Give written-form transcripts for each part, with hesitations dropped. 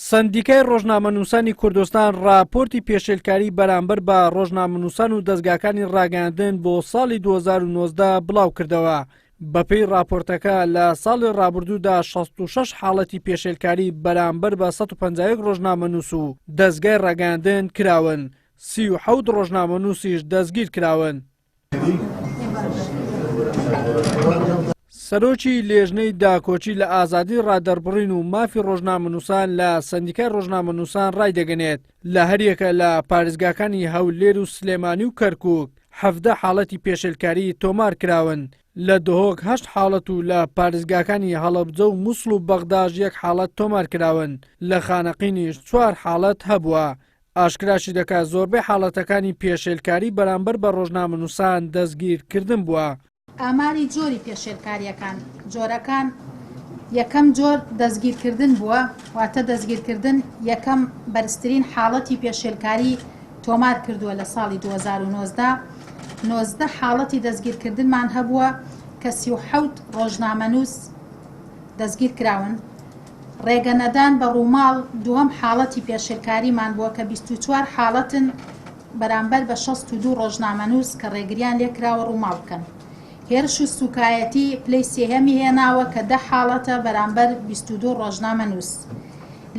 سەندیکای ڕۆژنامەنووسانی کوردستان ڕاپۆرتی پێشێلکاری بەرامبەر بە ڕۆژنامەنووسان و دەزگاکانی ڕاگەیاندن بۆ ساڵی 2019 بڵاوکردەوە. بەپێی ڕاپۆرتەکە لە ساڵی ڕابردوودا 66 حاڵەتی پێشێلکاری بەرامبەر بە 151 ڕۆژنامەنووس و دەزگای ڕاگەیاندن کراون، 37 ڕۆژنامەنووسیش دەستگیرکراون. سەرۆکی لێژنەی داکۆکی لە ئازادی ڕادەربڕین و مافی ڕۆژنامەنووسان لە سەندیکای ڕۆژنامەنووسان ڕایدەگەنێت لە هەریەکە لە پارێزگاکانی هەولێر و سلێمانی و کەرکوک 17 حاڵەتی پێشێلکاری تۆمار کراون لە دهۆک هەشت حاڵەت و لە پارێزگاکانی هەڵەبجە و موسڵ و بەغداش یەک حاڵەت تۆمار کراون لە خانەقینیش چوار حاڵەت هەبووە ئاشکراشی دەکات زۆربەی حاڵەتەکانی پێشێلکاری بەرامبەر بە ڕۆژنامەنووسان دەستگیرکردن بووە. ئاماری جۆری پێشێلکارییەکان، جۆرەکان، یەکەم جۆر دەستگیرکردن بووە، واتە دەستگیرکردن یەکەم بەرزترین حاڵەتی پێشێلکاری تۆمار کردووە لە ساڵی 2019، 19 حاڵەتی دەستگیرکردنمان هەبووە کە 37 ڕۆژنامەنووس دەستگیرکراون. ڕێگە نەدان بە ڕووماڵ دووەم حاڵەتی پێشێلکاریمان بووە کە 24 حاڵەتن بەرامبەر بە 62 ڕۆژنامەنووس کە ڕێگریان لێکراوە ڕووماڵ بکەن. هێرش و سوکایەتی پلەی سێهەمی هێناوە کە دە حاڵەتە بەرامبەر 22 ڕۆژنامەنووس.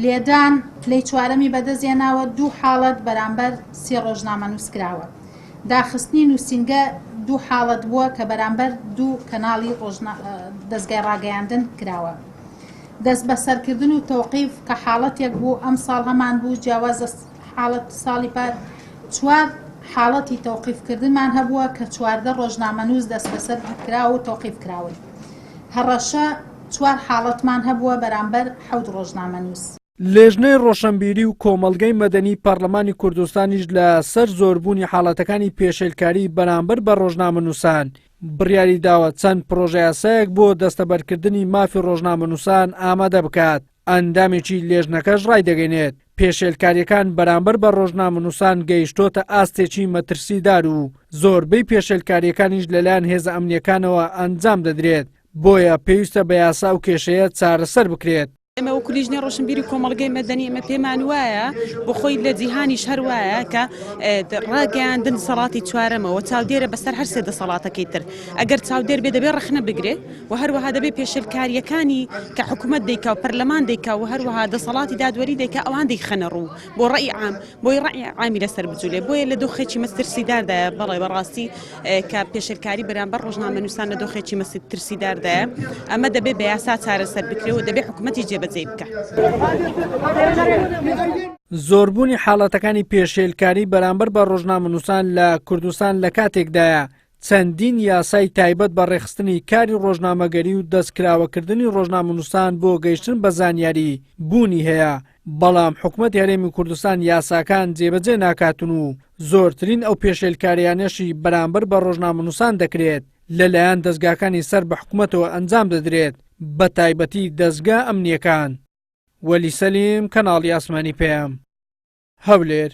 لێدان پلەی چوارەمی بەدەستهێناوە دوو حاڵەت بەرامبەر سێ ڕۆژنامەنووس کراوە. داخستنی نووسینگە دوو حاڵەت بووە کە بەرامبەر دوو کەناڵی دەزگای ڕاگەیاندن کراوە. دەستبەسەرکردن و تەوقیف کە حاڵەتێک بوو ئەمساڵ هەمان بوو جیاواز لە حاڵەت ساڵی پار چوار حاڵەتی تەوقیفکردنمان هەبووە کە 14 ڕۆژنامەنووس دەستبەسەر کراو و تەوقیف کراون. هەڕەشە چوار حاڵەتمان هەبووە بەرامبەر حەوت ڕۆژنامەنووس. لێژنەی ڕۆشەنبیری و کۆمەڵگەی مەدەنی پەڕلەمانی کوردستانیش لە سەر زۆربوونی حاڵەتەکانی پێشێلکاری بەرامبەر بە ڕۆژنامەنووسان بڕیاری داوە چەند پڕۆژەیاسایەک بۆ دەستەبەرکردنی مافی ڕۆژنامەنووسان ئامادە بکات، ئەندامێکی لێژنەکەش ڕایدەگەینێت، پێشێلکارییەکان بەرامبەر بە ڕۆژنامەنووسان گەیشتۆتە ئاستێکی مەترسیدار و زۆربەی پێشێلکارییەکانیش لەلایەن هێزە ئەمنییەکانەوە ئەنجام دەدرێت، بۆیە پێویستە بە یاسا ئەو کێشەیە چارەسەر بکرێت. ئێمە وەکو لیژنەی ڕۆشنبیری و کۆمەڵگەی مەدەنی ئێمە پێمان وایە بۆ خۆی لە جیهانیش هەر وایە کە ڕاگەیاندن دەسەڵاتی چوارەمەوە چاودێرە بەسەر هەر سێ دەسەڵاتەکەی تر ئەگەر چاودێر بێ دەبێ ڕەخنە بگرێ و هەروەها دەبێ پێشێلکارییەکانی کە حکوومەت دەیکا و پەرلەمان دەیکا و هەروەها دەسەڵاتی دادوەری دەیکا ئەوان دەیخەنە ڕوو بۆ ڕەئی عام بۆی ڕەئی عامی لەسەر بجولێ بۆیە لە دۆخێکی مەترسیداردایە بەڵێ بەڕاستی کە پێشێلکاری بەرامبەر ڕۆژنامەنووسان لە دۆخێکی مەترسیداردایە ئەمە دەبێ بە یاسا چارەسەر بکرێ و دەبێ حکوومەتی جێبەجێی بکا. زۆربوونی حاڵەتەکانی پێشێلکاری بەرامبەر بە ڕۆژنامەنووسان لە کوردستان لە کاتێکدایە چەندین یاسای تایبەت بە ڕێکخستنی کاری ڕۆژنامەگەری و دەستکراوەکردنی ڕۆژنامەنووسان بۆ گەیشتن بە زانیاری بوونی هەیە، بەڵام حکومەتی هەرێمی کوردستان یاساکان جێبەجێ ناکاتن و زۆرترین ئەو پێشێلکاریانەشی بەرامبەر بە ڕۆژنامەنووسان دەکرێت لەلایەن دەزگاکانی سەر بە حکومەتەوە ئەنجام دەدرێت بەتایبەتی دەزگا ئەمنییەکان. وەلی سەلیم، کەناڵی ئاسمانی پەیام، هەولێر.